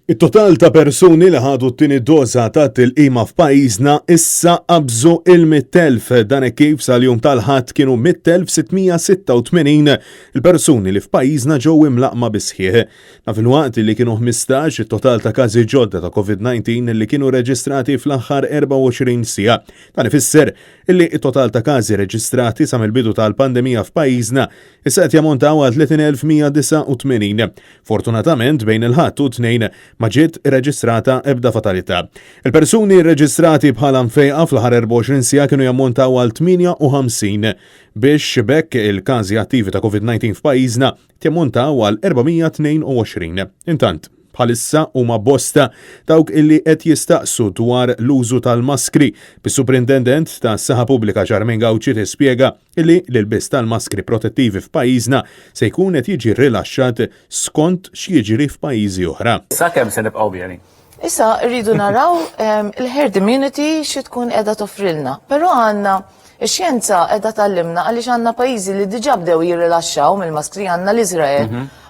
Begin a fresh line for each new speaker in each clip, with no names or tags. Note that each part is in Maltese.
It-total ta' persuni li ħadu t-tieni doża ta' tilqima f'pajjiżna issa qabżu il-100,000 dan hekk kif sal-jum tal-Ħadd kienu 100,686 il-persuni li f'pajjiżna ġew imlaqqma bis-sħiħ. Dan filwaqt li kienu 15 it-total ta' każi ġodda ta' COVID-19 li kienu reġistrati fl-aħħar 24 siegħa. Dan ifisser illi t-total ta' każi reġistrati sa mill-bidu tal-pandemija f'pajjiżna issa qed jammontaw għal 30,189. Fortunatament bejn il-Ħadd u t-Tnejn ma ġiet irreġistrata ebda fatalità. Il-persuni rreġistrati bħala mfejqa fl-aħħar 24 siegħa kienu jammontaw għal 58 biex b'hekk il-każi attivi ta' COVID-19 f'pajjiżna jammontaw għal 422. Intant, bħalissa huma bosta dawk illi qed jistaqsu dwar l-użu tal-maskri, bis-Suprintendent tas-Saħħa Pubblika Charmaine Gauci tispjega Illi l-ilbies tal-maskri protettivi f'pajjiżna se jkun qed jiġi rilaxxat skont x'jiġri f'pajjiżi oħra.
Sa kemm se nibqgħu bjani?
Issa rridu naraw il-herd immunity xi tkun qiegħda toffrilna. Però għandna ix-xjenza qiegħda tgħallimna għaliex għandna pajjiżi li diġà bdew jirrilaxxaw mill-maskri għandna l-Iżrael.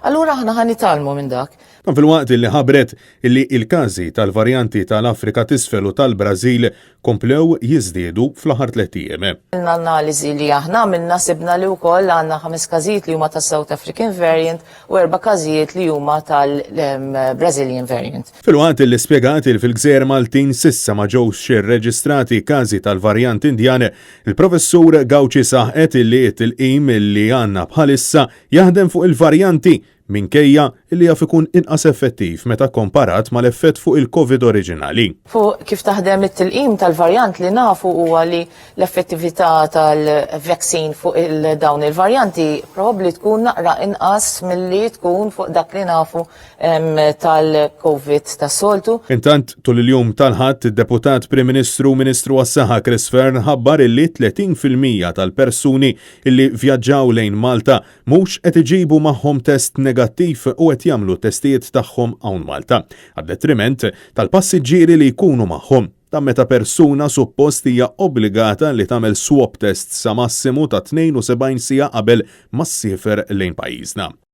Allura aħna ħa nitgħallmu minn dak.
Dan filwaqt li ħabbret illi l-każi tal-varjanti tal-Afrika t'Isfel u tal-Brażil komplew jiżdiedu fl-aħħar tlett ijiem.
L-analiżi li aħna għamilna sibna li wkoll għandna ħames każijiet li huma tas-South African variant u erba' każijiet li huma tal-Brazilian variant.
Filwaqt li spjegat li fil-gżejjer Maltin s'issa ma ġewx irreġistrati każi tal-varjant Indjan, il-Professur Gauci saħqet li t-tilqim li għandna bħalissa jaħdem fuq il-varjanti minkejja li jaf ikun inqas effettiv meta kkomparat mal-effett fuq il-Covid oriġinali.
Fuq kif taħdem it-tilqim tal-varjant li nafu huwa li l-effettività tal-vaccine fuq il-dawn il-varjanti probabbli tkun naqra inqas milli tkun fuq dak li nafu tal-Covid tas-soltu.
Intant, tul il-jum tal-Ħadd, id-Deputat Prim Ministru u Ministru għas-Saħħa Chris Fearne ħabbar illi 30% tal-persuni illi vjaġġaw lejn Malta mhux qed iġibu magħhom test negattiv u qed jagħmlu t-testijiet tagħhom hawn Malta, għad-detriment tal-passiġġieri li jkunu magħhom. Dan meta persuna suppost hija obbligata li tagħmel swab test sa massimu ta' 72 siegħa qabel ma ssiefer lejn pajjiżna.